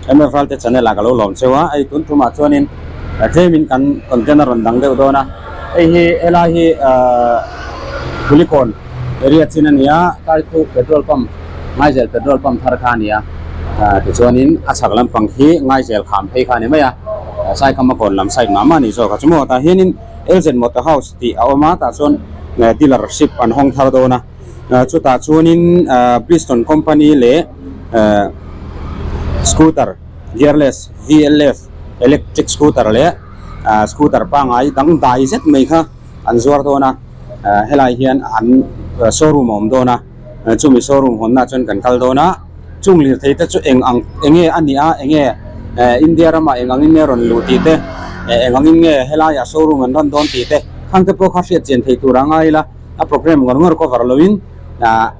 MF Ralte channel ah ka lo lawm cheu a, hei tun tumah chuanin tlemin kan content a rawn dang deuh dawn a, hei hi helai hi ahh Kulikawn area chin a ni a, Kaikhu petrol pump Ngaizel petrol pump thar kha a ni a, ahh tichuanin a chhak lampang khi Ngaizel kham phei kha a ni mai a, Saikhama kawn lam side mah mah a ni zawk a, chumaw tah hianin LZ Motor House tih a awm a, tah chuan dealership an hawng thar dawn a. Chutah chuanin Bridgestone company leh scooter gearless VLF electric scooter leh scooter pangngai dang dai zet mai kha an zuar dawn a helai hian an showroom a awm dawn a chumi showroom hawnna ah chuan kan kal dawn a chung lirthei te chu eng ang eng nge a nih a eng nge India ramah eng angin nge rawn luh tih te eng angin nge helaiah showroom an rawn dawn tih te khang te pawh kha hriat chian theih tur a ngai ila. A program ngawr ngawr cover loin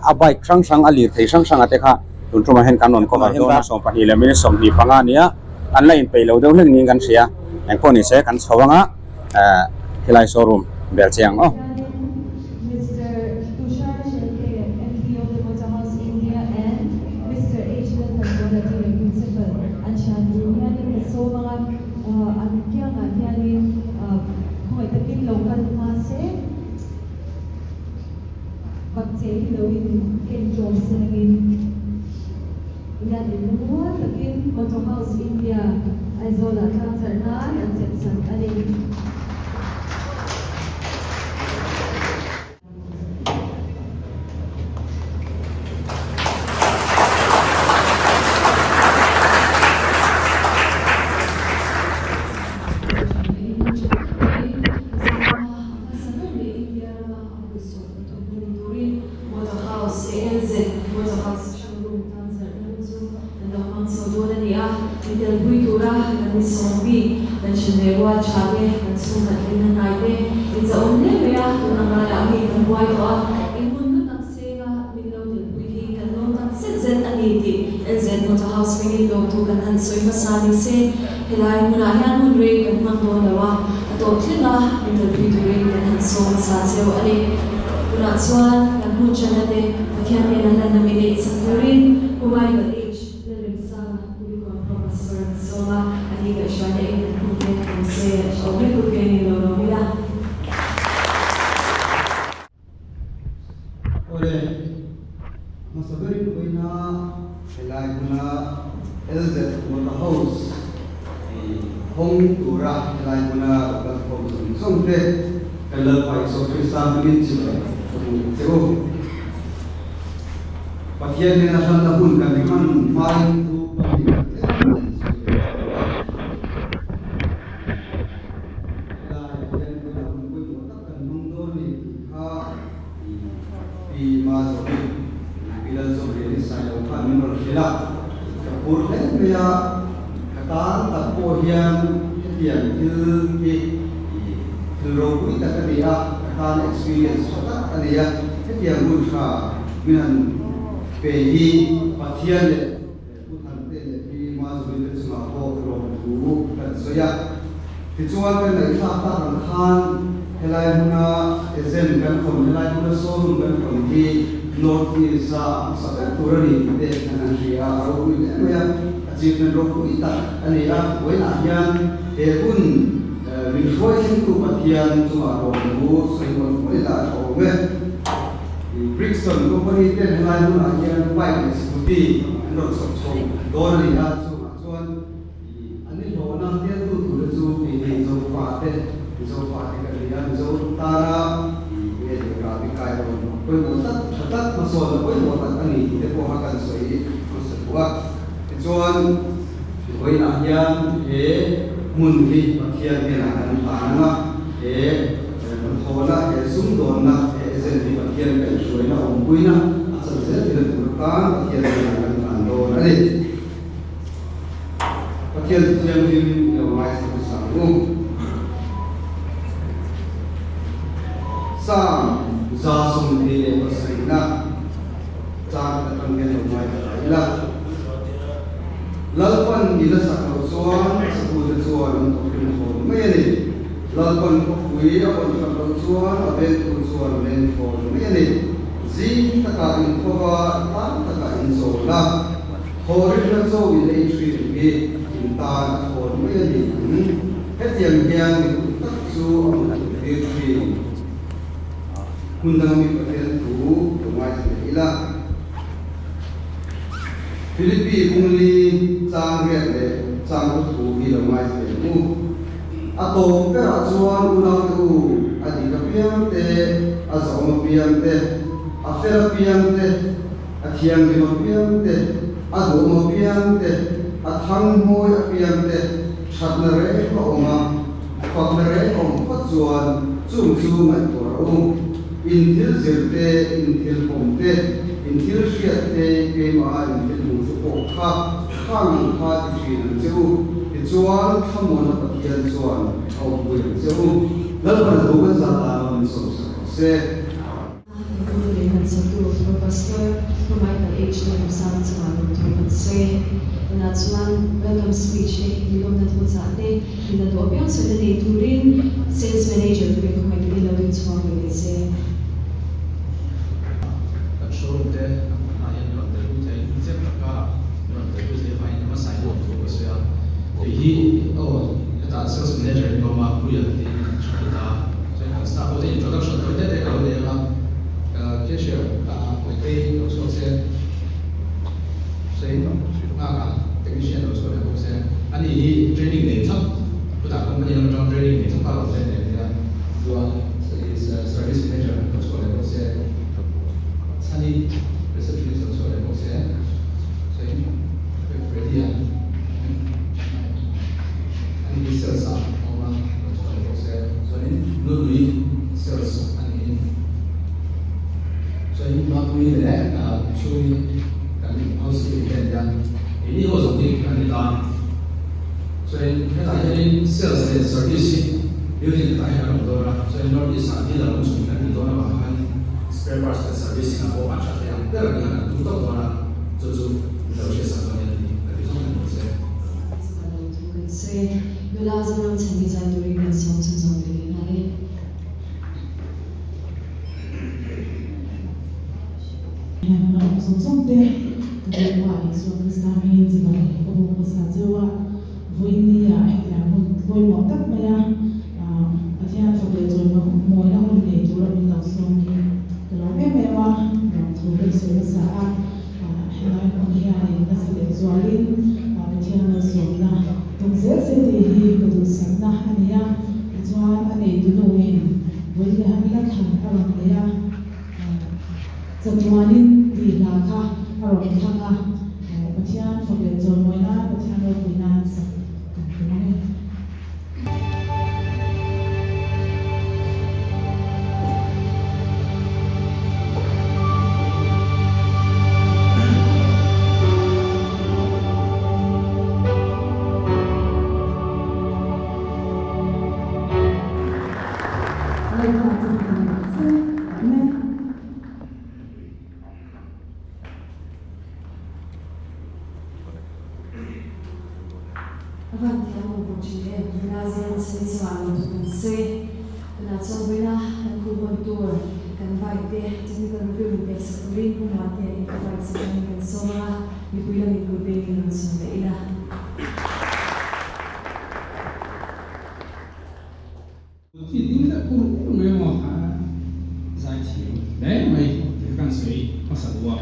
a bike hrang hrang a lirthei hrang hrang a te kha tun tumah hian kan rawn cover dawn a 12 leh minute 25 a nia an la inpeih lo deuh hlek niin kan hria engpawh ni se kan chho anga helai showroom bel che ang aw. Bakcheh hi lo in ken ṭawm selangin hian in lungrual takin Motor House India Aizawl-ah tlangzarh nan an chep sak a ni. Helai hmunah hian hun rei kan hmang dawn lo a, a tawp thleng a min telpui turin kan han sawm hmasa cheu a ni. Tunah chuan kan hun chana te Pathian hnena hlanna min neih chak turin Pu Michael H. Lalremsanga Kulikawn Pro Pastor an sawm a, a ni kaihhruaina in kan hun te awm se a tha awm vek tur vengin lo lawm ila. Awle, hmasa berin vawiina helai hmuna LZ Motor House hawng tura helai hmuna rawn kal khawm zawng zawng te kan Lalpa Isua Krista hmingin chibai ka hmu che u. Pathian nena hranna hun kan hman hmain thu pahnih kan tlem kan sawi ve ta lo a. Helaiah hian vawiina hun pawimawh tak Kan hmang dawn ni tih kha Pi Ma Zawmi, Pi Lal Zawmliani Sailo khan min rawn hrilh a, ka phur hle mai a, ka tan tak pawh hian hetiang thil hi thil ropui tak a ni a, ka tan experience tha tak a ni a, hetiang hun tha min han pe hi Pathian leh Pu Thante leh Pi Ma Zawmi te chungah pawh lawmthu kan sawi a. Tichuan kan ngaihthlak tak ang khan helai hmuna agent kan hawn, helai hmuna showroom kan hawn hi North East a hmasa ber tur a ni tih te kan han hria a, a ropui hle mai a, achievement ropui tak a ni a. Vawiinah hian he hun min hruai thlengtu Pathian chungah lawmthu sawi mawlh mawlh ila a tha awm e. Brixton company ten helai hmunah hian bike leh scooty an rawn chhawp chho dawn a ni a, chungah chuan An i hlawhna hmeltu tura chu keini Zofate, Mizofate kan ni a, Mizo tana nge leh rah bik kai rawn pawimawh tak, tha tak, hmasawnna pawimawh tak a ni tih te pawh kha kan sawi hmasa duh a. Tichuan, vawiinah hian he hmun hi Pathian hnenah kan hlan ang a, he hnathawhna, he sumdawnna, he agent hi Pathian kaihhruaina, awmpuina a chan zel theihna tur atan Pathian hnenah kan hlan dawn a ni. Pathian Thianghlim lo ngaithla hmasa ang u. Psalm 27na chang khat atang hian lo ngaithla ta ila. Lalpan i la sak loh chuan a satute chuan an thawkrim thawn mai a ni. Lalpan khawpui a vawn that loh chuan a vengtu chuan len thawn mai a ni. Zing takah inkhawva, tlang takah inzawl a. Thaw rinna chaw in ei thin mi. hi in tan a thawn mai a ni ang. Hetiang hian mi duh tak chu a mutthilh tir thin. Hmun danga mi Pathian thu lo ngaithla leh ila. Philippi bungli chang riat leh chang thu thu hi lo ngaithla leh ang u. A tawp berah chuan unaute u, a dik apiang te, a zahawm apiang te, a fel apiang te, a thianghlim apiang te, a duhawm apiang te, a thangmawi apiang te, thatna reng a awm a, fakna reng a awm phawt chuan chung chu ngaihtuah rawh u. In thil zir te, in thil pawm te, in thil hriat te, keimaha in thil hmuh te pawh kha khang ang kha ti thin ang che u. Tichuan, thlamuanna Pathian chuan a awmpui ang che u. Lalpan a thu kan zah tan a min sawmsak rawh se. Guru leh kan satu Pro Pastor Pu Michael H. Lalramsang chungah lawmthu kan sawi. Tunah chuan welcome speech te, inlawmna thuchah te, hna duh apiang sawina nei turin Sales Manager Pu Khawngaih takin lo din chhuak ve leh se. Kan showroom te a hmunah hian rawn tel pui thei, zep tak karah rawn tel pui thei avangin a hmasa in lawmthu ka sawi a. Kei hi aw hetah Sales Manager in ka awm a, Puia tiin kan hre thut a. Chuan kan staff ho te introduction tawi te te ka lo nei ang a, cashier Puitei lo chhuak se, sawi nghak a, technician lo chhuak leh bawk se, ani hi training nei chauh, chutah company lam atang training nei chauh kha a rawn len leh nia, chuan service manager lo chhuak leh bawk se, chhani receptionist lo chhuak leh bawk se, sawi Freddy a ani hi sales ah a awm a, lo chhuak leh bawk se, chuanin Nunui sales a niin. Chuan Mapui leh Chhungi kan housekeeping te an nia, keini ho zawng hi kan ni ta. Chuan hetah hianin sales leh service hi building hetah hian an awm dawn a, chuan North East ah dealer awm chhun kan ni dawn avang khan spare parts leh servicing ah pawh a tha thei ang ber ang hian an tum tawp dawn a, chu chu min lo hriatsak dawn hian a ni ka ti zawng hian se. Nula Zoram chhan hi zai turin kan sawm chhunzawm ve leh nghal e. Hian a awm zawng zawng te ka rilru ah Isua Krista hmingin chibai ka buk hmasa cheu a, vawiin ah hetiang hun pawimawh tak mai a Pathian fak leh chawimawina hun nei tura min lo sawm hi ka lawm em em a, lawmthu ka insawi hmasa a, helai hmun hianin nasa leh zualin Pathian malsawmna tum zel se tih hi ka duhsakna a ni a, tichuan a neitu nuin vawiin leh han la thlan a rawn nei a. Chatuanin tih hla kha a rawn thlang a, Pathian fak leh chawimawi nan, Pathian ropui nan sak kan tum ang e. Lalpa chu hmu rawh se. Amen. A van thiam awm bawk thin em, nula zel chhung chhuah lo thu kan sawi. Tunah chuan vawiina kan khuh hawn tur kan bike te technical review min pek sak turin Pu Muantea info bike chu atangin kan sawm ang a, mipui lamin kut bengin rawn sawm leh ila. Thi ding deuh ur ur mai maw a zai thiam hle mai tih kan sawi hmasa duh a.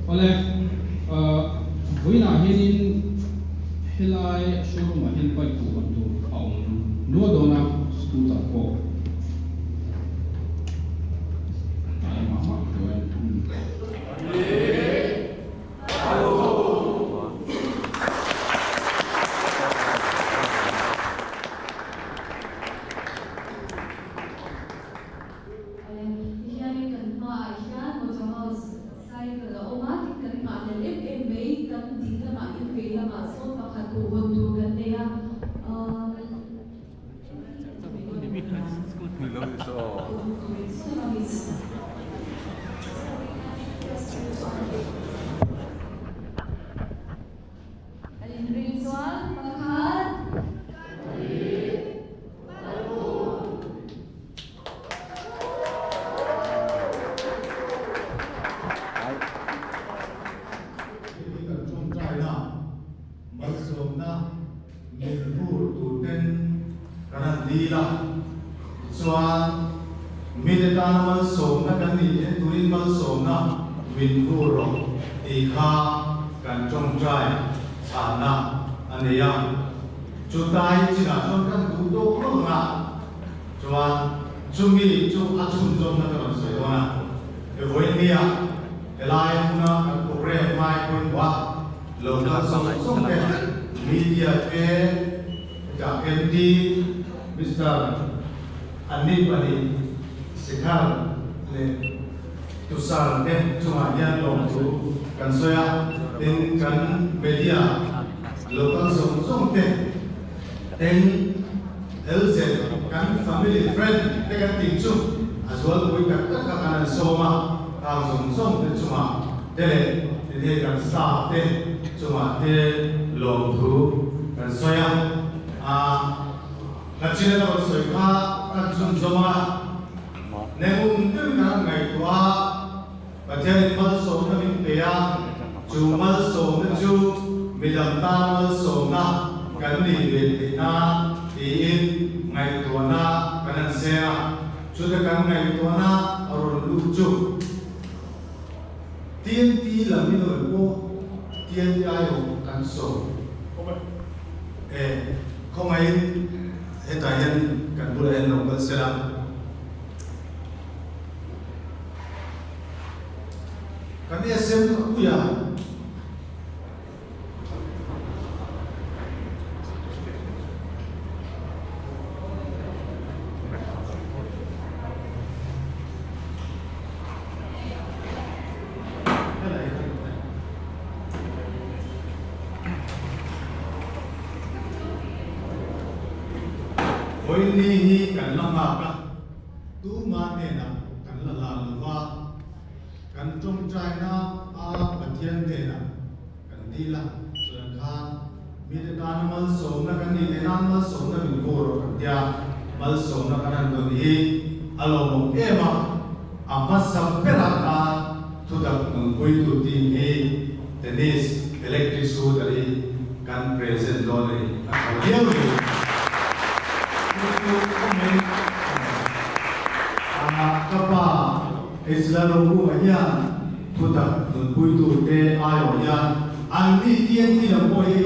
Awle vawiinah hianin helai showroom ah hian bike kuh hawn tur a awm nual dawn a, scooter pawh a hnai mah mah tawh e. Tihianin kan hmaah hian motor house cycle a awm a, tin kan nghahhlelh em em mai, kan ding lamah in vei lamah sawn pakhat huh hawn tur kan nei a. Malsawmna min vur turten kan han dil a, tichuan mite tana malsawmna kan nih theih turin malsawmna min vur rawh tih kha kan tawngtai chhanna a nei a. Chutai chinah chuan kan duh tawk hlawk ang a, chuan chumi chu a chhunzawmna ka rawn sawi dawn a, vawiin helai hmuna kan programme hmai pawimawh a, Lo kal zawng zawng te, media te, hetah MD Mister Anni pahnih Shekhar leh Tushar te chungah hian lawmthu kan sawi a, tin kan media lo kal zawng zawng te, tin LZ kan family friend te kan tih chu a zualpui tak tak kha kan han sawm a, khang zawng zawng te chungah te leh tin hei kan staff te chungah te lawmthu kan sawi a, ah Kachin a rawn sawi kha kan chhunzawm a, Nengum deuhin kan han ngaihtuah a, Pathianin malsawmna min pe a, chu malsawmna chu midang tan malsawmna kan nih ve theih nan tiin ngaihtuahna kan han seng a, chute kan ngaihtuahna a rawn lut chu. TNT lam in awih pawh TNT aiawh kan sawi e, khawngaihin hetah hian kan bulah hian lo kal sela. Kan SM Puia. Vawiin hi kan la nghak a, tuma hnenah kan la hlan lo va. Kan tawngtaina a Pathian hnenah kan dil a, chuan khan mite tana malsawmna kan nih theih nan malsawmna min vur rawh kan tia, malsawmna kan han dawn hi a lawmawm em a, a hmasa berah tan thutak nunpuitu team hi Tennis electric scooter hi kan present dawn a ni, a tha viau mai. Chu chu khawmei a ka pa. Israel rohunga hian thutak nunpuitute aiawh hian an ni TNT lam pawh hi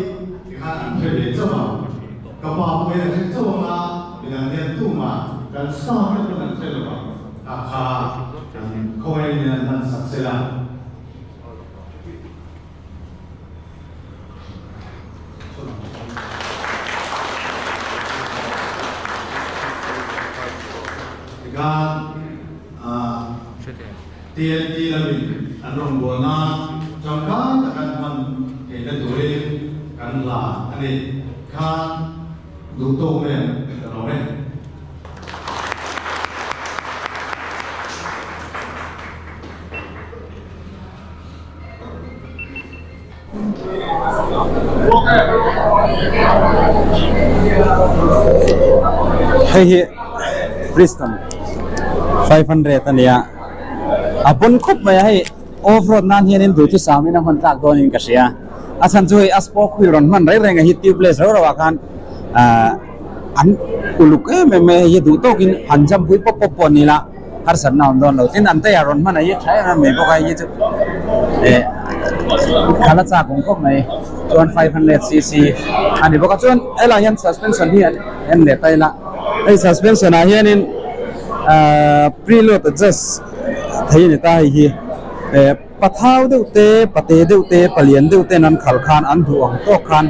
tikhan an hre ve chauh ang. Ka pa pawh hian a hre chauh ang a, midang hian tumah kan staff te pawn an hre lo ang. Kha kha kan khawngaih in an hman sak sela. Tikhan TNT lamin an rawngbâwl nan tangkai tak an hman theihna turin kan la a ni. Khan duhtawk mai ang ka lawm e. Hei hi Priston 500 a nia a pawn khawp mai a hei off road nan hianin duhthusam in a hman tlak dawnin ka hria a chhan chu hei a spoke wheel rawn hman reng reng a hi tubeless rau rau ah khan ahh an uluk em em mai a hei hi duh tawkin han jump pui pawp pawp pawh a ni la. harsatna awm dawn lo tin an taiah rawn hman a hi tha em em mai bawk a hei chu eh kal a chak awm khawp mai chuan 500 cc a ni bawk a chuan helaiah hian suspension hi an en leh ta ila hei suspension ah hianin ahh preload adjust thei a ni ta hei hi eh pathau deuh te pate deuh te palian deuh ten an khal khan an duh ang tawk khan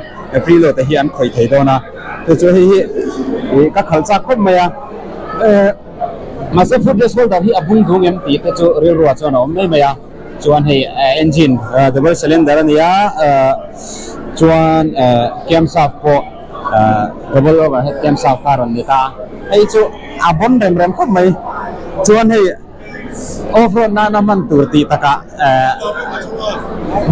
preload te hi an khawih thei dawn a chu chu hei hi ih ka khal chak khawp mai a eh. Mahse footrest holder hi a bung dung em tih te chu rilruah chuan a awm mai mai a, chuan hei engine double cylinder a ni a, chuan camshaft pawh double overhead camshaft kha a rawn ni ta a, hei chu a bawn rem rem khawp mai, chuan hei off road nana hman tur tih takah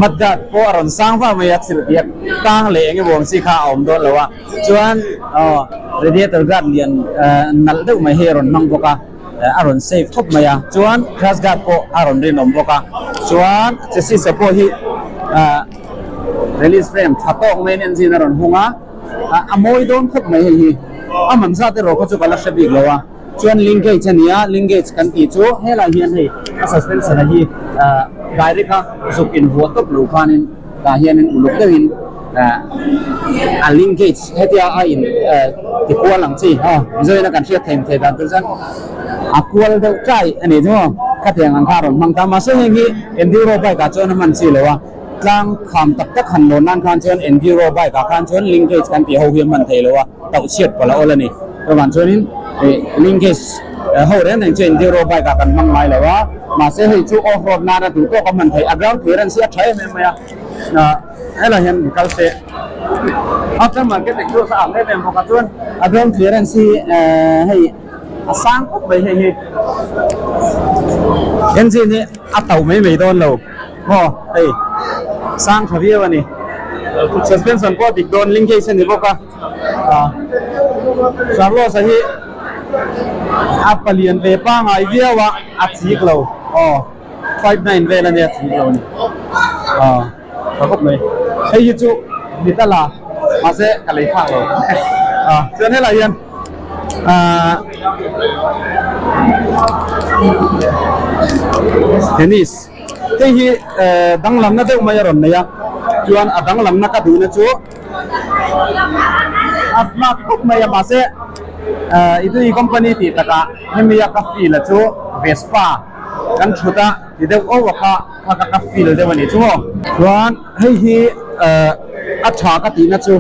mudguard pawh a rawn sang vak mai a, chirhdiak tang leh eng emaw ang chi kha a awm dawn lo a. Chuan aw radiator guard lian nalh deuh mai hi a rawn hmang bawk a, a rawn safe khawp mai a, chuan crash guard pawh a rawn rinawm bawk a, chuan chassis ah pawh hi ahh Trellis frame tha tawk maiin engine a rawn hung a, a mawi dawn khawp mai hei hi. A man zat erawh kha chu ka la hre bik lo a. Chuan linkage a ni a, linkage kan tih chu helai hian hei a suspension a hi direct a zuk invuah tawp lo khanin tah hianin uluk deuhin a linkage hetia a in ti kual ang chi Mizoin a kan hriat theih thei dan tur chuan a kual deuh ṭai a nih chu maw khatiang ang kha a rawn hmang ta mahse heng hi enduro bike ah chuan a hman chi lo a tlang kham tak tak han lawn nan khan chuan enduro bike ah khan chuan linkage kan tih ho hi a hman thei lo a tauh chhiat pawlh a awl a ni chuvang chuanin ih linkage ho reng reng chu enduro bike ah kan hmang ngai lo a mahse hei chu off road nana duh tawk a hman theih a ground clearance hi a tha em em mai a ah helai hian kal se after market exhaust a ang em em bawk a chuan a ground clearance hi eh hei a sang khawp mai hei hi engine hi a tauh mai mai dawn lo maw hei sang tha viau a ni suspension pawh a dik dawn linkage a ni bawk a ah Carlos a hi a palian ve pangai viau a a chik lo aw 59 vel a nia chik lo a ni ah tha khawp mai hei hi chu mit a la mahse ka lei phak lo ah chuan helai hian ah tennis hei hi eh danglamna deuh mai a rawn nei a chuan a danglamna ka duhna chu a smart khawp mai a mahse ah i company tih takah hemi a ka feel a chu Vespa kan thut a ti deuh auh a kha kha ka ka feel deuh a nih chu maw. Chuan hei hi eh a tha ka tihna chu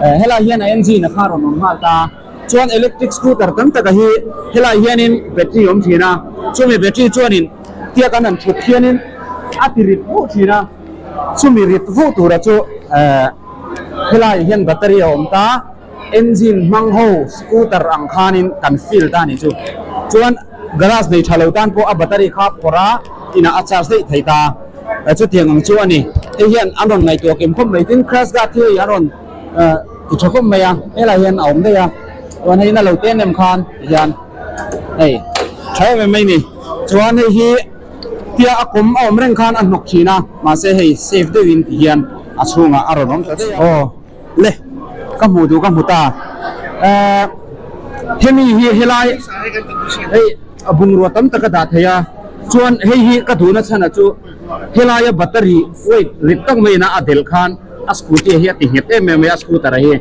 eh helai hian a engine a kha rawn awm nghal ta chuan electric scooter tam taka hi helai hianin battery a awm thin a chumi battery chuanin tiak an han thut hianin a ti rit vuh thin a chumi rit vuh tura chu eh helai hian battery a awm ta. Engine hmang ho scooter ang khanin kan fill ta a nih chu. Chuan garage nei tha lo tan pawh a battery kha phawrh a inah a charge daih thei ta. Chutiang ang chu a ni. Hei hian an rawn ngaihtuah kim khawp mai. Tin crash guard hi hei an rawn ti tha khawp mai a, helai hian a awm daih a. Chuan hei na lo te nem khan ti hian hei tha em em mai a ni. Chuan hei hi tia a kawm a awm reng khan a hnawk thin a, mahse hei safe deuhin ti hian a chhungah a rawn awm ta daih a. Aw. Le ka hmuh duh ka hmu ta ehh hemi hi helai hei a bungrua tam tak a dah thei a chuan hei hi ka duhna chhan ah chu helaia battery weight rit tak mai ina a delh khan a scooty hi a ti nghet em em mai a scooter a hi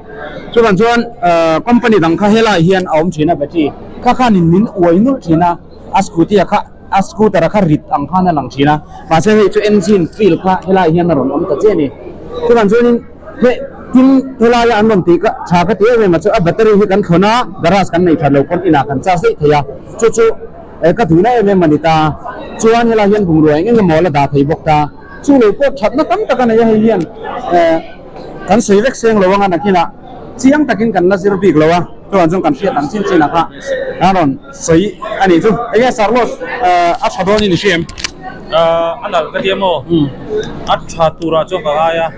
chuvang chuan ehh company dang kha helai hian a awm thin a battery kha khanin min uai nulh thin a a scooty a kha a scooter a kha rit ang khan a lang thin a mahse hei chu engine feel kha helai hian a rawn awm ta che a ni chuvang chuanin. Heh tin helaia an rawn tih ka tha ka ti em em a chu a battery hi kan thlawn a garage kan nei that lo pawn inah kan charge daih thei a chu chu eh ka duhna em em a ni ta chuan helai hian bungrua eng eng emaw la dah thei bawk ta chu lo pawh thatna tam tak a nei a hei hian eh kan sawi vek seng lo anga nakinah chiang takin kan la zir bik lo a chuan chuan kan hriat ang chin chin ah kha a rawn sawi a nih chu enge Sarlos eh a tha dawn in i hria em? A nalh ka ti a maw a tha turah chuan ka ngai a.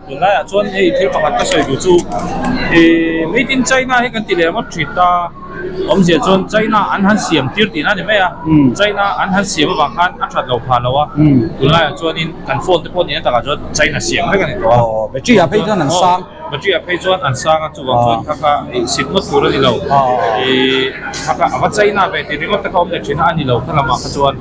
Tunlaiah chuan hei thil pakhat ka sawi duh chu ih made in China hi kan ti leh ngawt thin ta awmzia chuan China an han siam tir tihna a ni mai a China an han siam avang khan a that lo phah lo a tunlaiah chuanin kan phone te pawh nihna takah chuan China siam vek a ni tawh a battery ah phei chuan an sang battery ah phei chuan an sang a chuvang chuan kha kha ih sit ngawt tur a ni lo ih kha kha a va China ve tih ringawt te kha awm leh thin a a ni lo kha lamah kha chuan.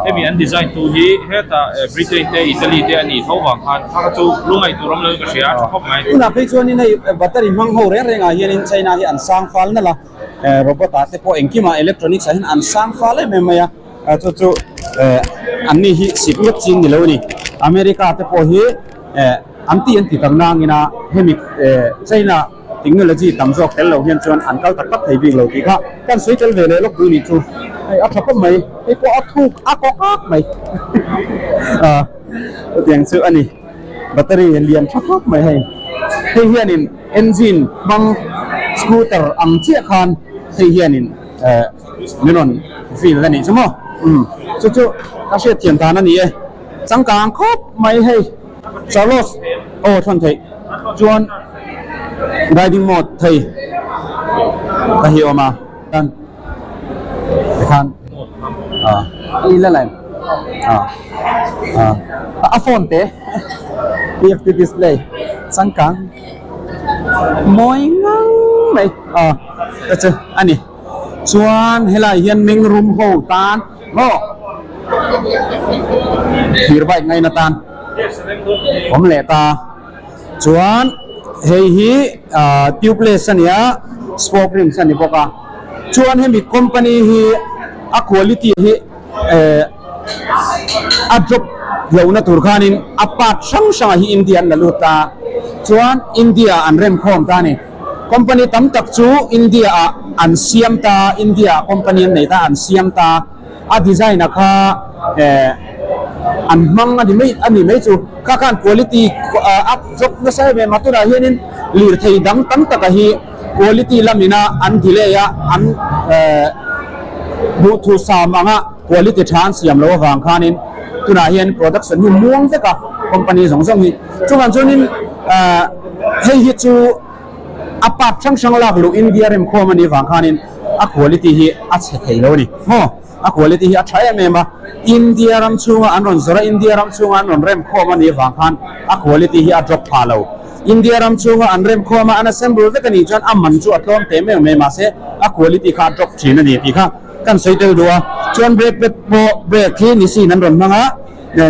Hemi an design tu hi hetah Britain te Italy te a nih tho vang khan kha kha chu lungaih tur awm loin ka hria a tha khawp mai. Tunah phei chuanin hei battery hmang ho reng rengah hianin China hi an sang fal nalh a, robot ah te pawh engkimah electronics ah hian an sang fal em em mai a, chu chu an ni hi sik ngawt chin ni lo a ni. America te pawh hi an ti an ti tak nangin a hemi China Technology tam zawk tel lo hian chuan an kal tak tak thei bik lo tih kha kan sawi tel ve leh lawk duh nih chu hei a tha khawp mai hei pawh a thuk a kawk ak mai ah chutiang chu a ni battery lian tha khawp mai hei hei hianin engine hmang scooter ang chiah khan hei hianin eh min rawn feel a nih chu maw umm chu chu ka hriatthiam dan a ni e changkang khawp mai hei. Charlos aw thawn theih chuan riding mode thei ka hi awm a tan tikhan ah i la lem ah ah a phone te. TFT display changkang mawi ngang mai aw te chu a ni chuan helai hian meng rum ho tan maw thir bike ngaina tan awm leh ta chuan hei hi ah tubeless a ni a spoke rims a ni bawk a chuan hemi company hi a quality hi eh a drop lohna tur khanin a part hrang hrangah hi India an la lut ta chuan India an remkhawm ta a ni company tam tak chu India ah an siam ta India ah company an nei ta an siam ta a design a kha eh an hmang a ni mai a ni mai chu kha khan quality a drop nasa em em a tunah hianin lirthei dang tam taka hi quality lamina an delay a an eh Duhthusam anga quality tha an siam loh avang khanin tunah hian production hi muang vek a company zawng zawng hi. Chuvang chuanin hei hi chu a part hrang hrang lak luh India remkhawm a nih avang khanin a quality hi a chhe thei lo a ni maw? A quality hi a tha em em a, India ram chhunga an rawn zawrh a, India ram chhunga an rawn remkhawm a nih avang khan a quality hi a drop phah lo. India ram chhunga an remkhawm a, an assemble vek a nih chuan a man chu a tlawm teh meuh mai mahse a quality kha a drop thin a ni tih kha kan sawi tel duh a. Chuan brake pad pawh brake hi Nissin an rawn hmang a,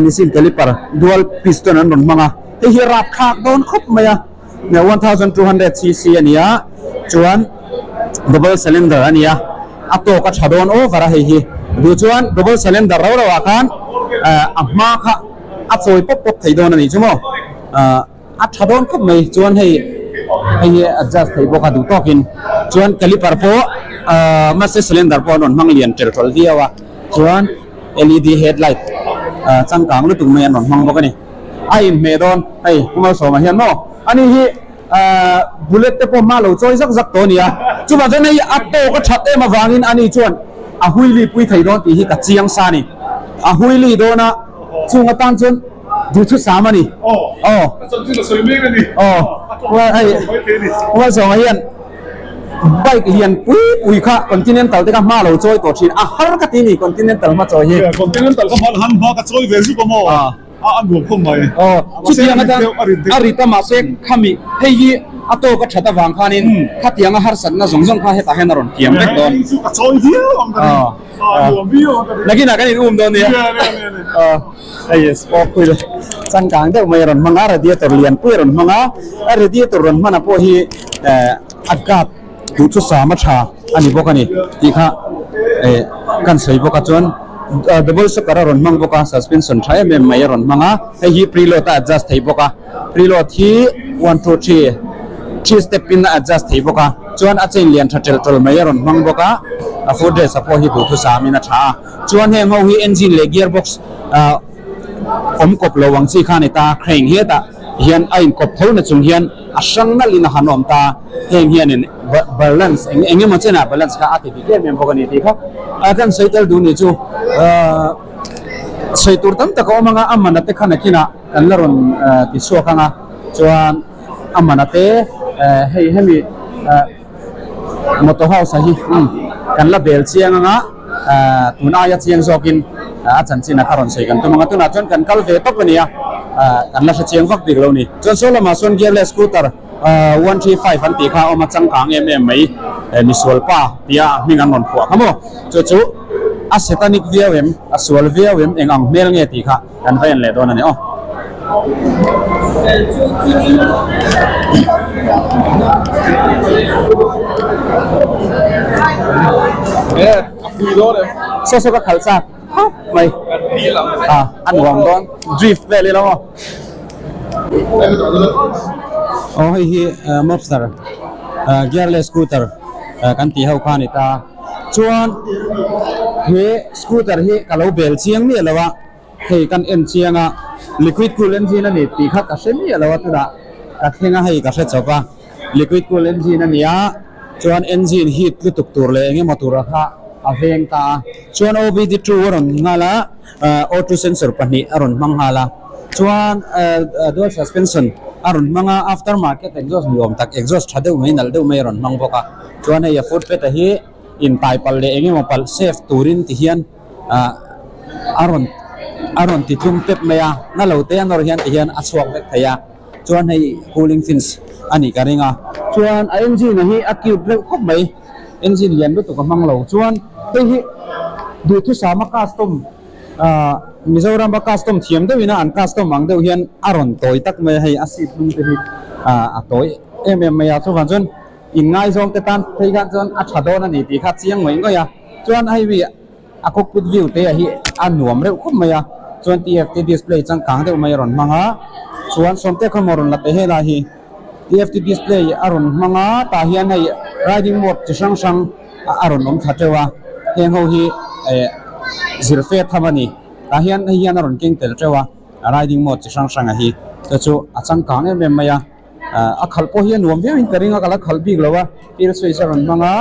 Nissin caliper dual piston an rawn hmang a, hei hi a rapthlak dawn khawp mai a, 1200 cc a ni a, chuan double cylinder a ni a, a tawk a tha dawn over a hei hi. Duh chuan double cylinder rau rauah khan a hma kha a chawi pawp pawp thei dawn a nih chu maw. A tha dawn khawp mai chuan hei hei hi adjust theih bawk a duh tawkin chuan caliper pawh ahh mahse cylinder pawh an rawn hmang lian tel tawlh viau a chuan led headlight ah changkang lutuk mai an rawn hmang bawk a ni a inhmeh dawn hei Pu Malsawma hian maw ani hi ahh bullet te pawh hma lo chawi zak zak tawh a ni a chuvang chuan hei a tawk a that em avangin ani chuan a huili pui thei dawn tih hi ka chiang sa a ni a huili dawn a chung atan chuan. Duhthusam a ni. Aw. Aw. Hei Hualzawng ah hian bike lian pui pui kha Continental te kha hma lo chawi tawh thin. A har ka ti ni Continental hma chawi hi. Continental kha hma han hma ka chawi ve zuk a maw? A a nuam khawp mai. Aw. Chutiang atan a rit a mahse khami hei hi a tawk a that avang khanin khatiang a harsatna zawng zawng kha hetah hian a rawn kiam vek dawn. Hei chu ka chawi viau ang ka ring. A nuam viau ang ka ring. Nakinah kan in um dawn nia. Hei spoke wheel changkang deuh mai a rawn hmang a, radiator lian pui a rawn hmang a, a radiator rawn hman ah pawh hi eh a gap duh chu sam a tha a ni bawk a ni tih kha eh kan sawi bawk a chuan double shocker a rawn hmang bawk a suspension tha em em mai a rawn hmang a, hei hi preload a adjust thei bawk a, preload hi one two three three step in a adjust thei bawk a chuan a chain lian tha tel tawl mai a rawn hmang bawk a, a footrest ah pawh hi duhthusam in a tha a. Chuan heng ho hi engine leh gearbox ah awm kawp lo ang chi kha a ni ta, crane hetah hian a inkawp tho na chung hian a hrang nalh in a han awm ta, heng hianin balance eng eng emaw chenah balance kha a ti dik em em bawk a ni tih kha a kan sawi tel duh ni chu ah sawi tur tam tak a awm ang a, a man ate kha nakinah kan la rawn ti chhuak ang a, chuan a man ate hei hemi ah. Motor house a hi kan la bel chiang anga tun aia chiang zawkin a chanchin a kha rawn sawi kan tum anga tunah chuan kan kal ve tawp a nia kan la hre chiang vak bik lo ni chuan saw lamah sawn gearless scooter 135 an tih kha a awm a changkang em em mai misual pa tia a hming an rawn phuah kha maw chu chu a satanic viau em a sual viau em eng ang hmel nge tih kha kan va en leh dawn a ni aw. Saw saw ka khalh chak khawp mai a a nuam dawn drift vel ila maw aw hei hi mobster gearless scooter kan tih ho kha a ni ta chuan he scooter hi ka lo bel chiang miah lo a. Hei kan en chiang a, liquid cool engine a ni tih kha ka hre miah lo a tunah ka thleng a hei ka hre chawp a, liquid cool engine a ni a, chuan engine heat lutuk tur leh eng emaw tura kha a veng ta a, chuan OBD two a rawn nghal a, O two sensor pahnih a rawn hmang nghal a, chuan dual suspension a rawn hmang a, after market exhaust ni awm tak exhaust tha deuh mai nalh deuh mai a rawn hmang bawk a, chuan hei a foot pad a hi intai palh leh eng emaw palh safe turin ti hian. Ah a rawn a rawn ti tlum pep mai a na lo te a nawr hian ti hian a chhuak vek thei a chuan hei cooling fins a nih ka ring a chuan a engine a hi a cute reuh khawp mai engine lian lutuk a hmang lo chuan hei hi duhthusam a custom ah Mizoram a custom thiam deuh in a an custom ang deuh hian a rawn tawi tak mai a hei a seat hnung te hi ah a tawi em em mai a chuvang chuan in ngaizawng te tan phei khan chuan a tha dawn a ni tih kha chiang ngawih ngawih a chuan hei mi a cockpit view te hi a nuam reuh khawp mai a chuan TFT display changkang deuh mai a rawn hmang a chuan sawmte khaw maw rawn la teh helai hi TFT display a rawn hmang a tah hian hei riding mode chi hrang hrang a rawn awm thla teuh a heng ho hi eh zir fe tham a ni tah hian hei hian a rawn keng tel teuh a riding mode chi hrang hrang a hi te chu a changkang em em mai a. A khalh pawh hi a nuam viau in ka ring a ka la khalh bik lo a kill switch a rawn hmang a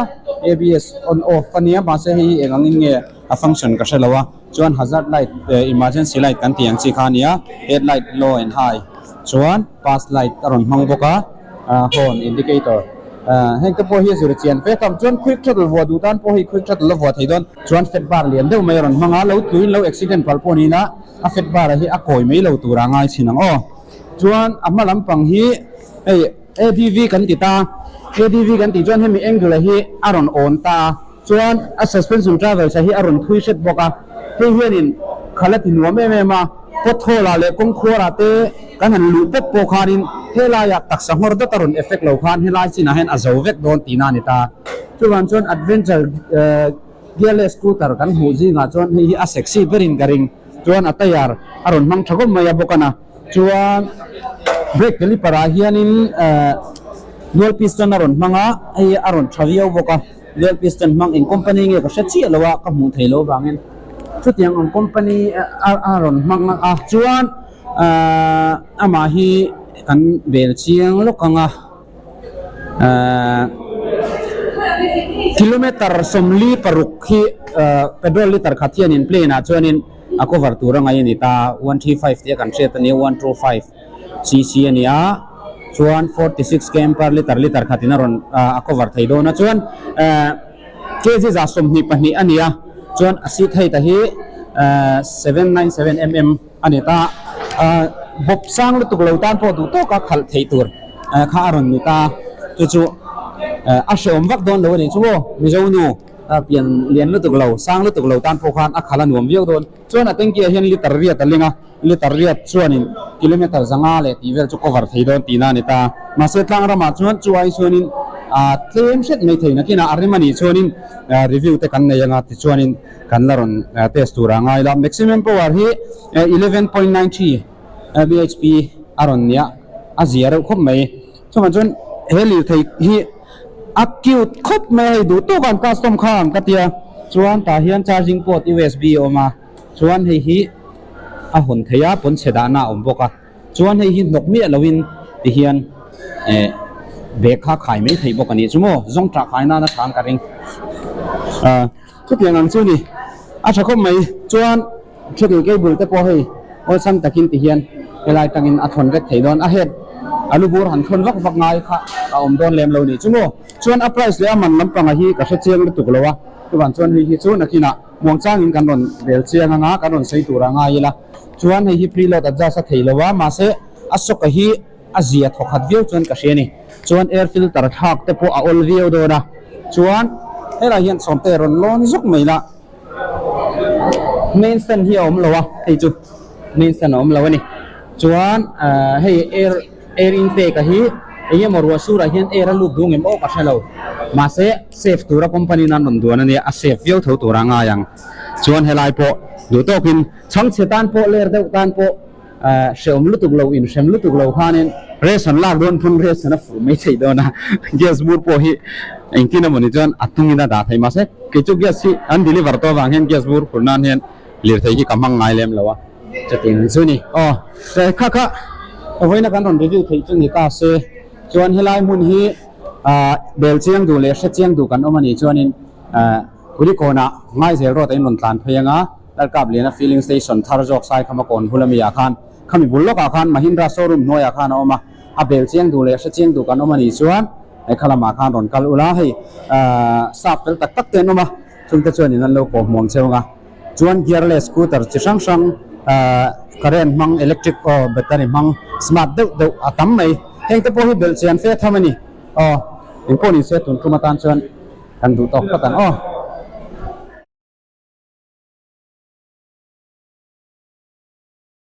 abs on off a nia mahse hei hi eng angin nge a function ka hre lo a chuan hazard light eh emergency light kan tih ang chi kha a nia headlight low and high chuan pass light a rawn hmang bawk a horn indicator ah heng te pawh hi a zir chian vek a chuan quick throttle vuah duh tan pawh hei quick throttle a vuah thei dawn chuan fat bar lian deuh mai a rawn hmang a lo tluin lo accident palh pawh ni ila a fat bar a hi a kawi mai lo tur a ngai chhin ang aw. Chuan a hma lampang hi hei ADV kan ti ta, ADV kan tih chuan hemi angle hi a rawn awn ta a, chuan a suspension travels hi a rawn thui hret bawk a, hei hianin khal a ti nuam em em a, pothole ah leh kawngkhuar ah te kan han luh pawp pawh khanin helaiah taksa nghawr dawt a rawn effect lo khan helai chinah hian a zo vek dawn tihna a ni ta. Chuvang chuan adventure gearless scooter kan hmuh zingah chuan hei hi a sexy berin ka ring. Chuan a tyre a rawn hmang tha khawp mai a bawk a na. Chuan brake caliper ah hianin eh dual piston a rawn hmang a, hei a rawn tha viau bawk a. Dual piston hmang eng company nge ka hre chiah lo a, ka hmuh theih loh avangin chutiang ang company a rawn hmang a. Chuan eh amah hi kan bel chiang lawk ang a. Kilometer 46 hi petrol liter khat hianin plane ah chuanin a cover tur a ngaih a ni ta 135 tih a kan hriat a nia 125 cc a ni a chuan 46 km per liter liter khatin a rawn a cover thei dawn a chuan kg 22 a ni a chuan a seat height a hi 797 mm a ni ta bawp sang lutuk lo tan pawh duh tawka khalh theih tur kha a rawn ni ta chu chu a hrehawm vak dawn lo a nih chu aw Mizo nu pian lian lutuk lo sang lutuk lo tan pawh khan a khalh a nuam viau dawn chuan a tanky ah hian liter riat a ling a liter riat chuanin kilometer zanga leh tih vel chu cover thei dawn tihna a ni ta mahse tlang ramah chuan chu ai chuanin tlem hret mai thei nakinah a rem a nih chuanin review te kan nei anga tichuanin kan la rawn test tur a ngai la. Maximum power hi 11.93 bhp a rawn nia a zia reuh khawp mai. Chuvang chuan he lirthei hi a cute khawp mai a hei duh tawk an custom kha ang ka tia. Chuan tah hian charging port usb a awm a, chuan hei hi a hawn thei a pawnchhe dahna a awm bawk a. Chuan hei hi hnawk miah loin tihian eh bag kha khai mai theih bawk a nih chu maw zawng tah khai nana tha ang ka ring. Ah. Chutiang ang chu ni. A tha khawp mai. Chuan throttle cable te pawh hei awlsam takin ti hian helai tangin a thawn vek thei dawn. A head a lu bur han thawn vak vak ngai kha a awm dawn lem lo nih chu maw. Chuan a price leh a man lampanga hi ka hre chiang lutuk lo a. Chuvang chuan hei hi chu nakinah muangchangin kan rawn bel chiang anga kan rawn sawi tur a ngai ila. Chuan hei hi preload adjust a thei lo a mahse a shock a hi a zia thaw khat viau chuan ka hria a ni. Chuan air filter thlak te pawh a awl viau dawn a. Chuan helai hian sawmte rawn lawn zuk mai la. Main stand hi a awm lo a, hei chu main stand a awm lo a ni. Chuan hei air air intake a hi eng emaw ruah surah hian air a lut duh ngem aw ka hre lo. Mahse safe tura company in an rawn duan a nia, a safe viau tho tura ngai ang. Chuan helai pawh duh tawkin chhangchhe tan pawh ler deuh tan pawh. Hrehawm lutuk lo, inhrem lutuk lo khanin ration lak dawn phun ration a fur mai thei dawn a, gas bur pawh hi engtin emawni chuan a tungin a dah thei mahse kei chu gas hi an deliver tawh avang hian gas bur fur nan hian lirthei hi ka hmang ngai lem lo a, chutiang chu ni. Aw kha kha vawiina kan rawn review theih chu ni ta se chuan helai hmun hi bel chiang duh leh hre chiang duh kan awm a nih chuanin Kulikawnah Ngaizel road ah in rawn tlan phei anga. Lalkap liana filling station thar zawk sai khama kawn bul ami ah khan khami bul lawkah khan Mahindra showroom hnuaiah khan a awm a, a bel chiang duh leh hre chiang duh kan awm a nih chuan he kha lamah khan rawn kal ula hei ahh staff fel tak tak te an awm a chungte chuan in an lo kawh hmuam cheu ang a chuan gearless scooter chi hrang hrang. Ahh current hmang electric aw battery hmang smart deuh deuh a tam mai heng te pawh hi belh chian fe tham a ni aw engpawh ni se tun tum atan chuan kan duh tawk phawt ang aw.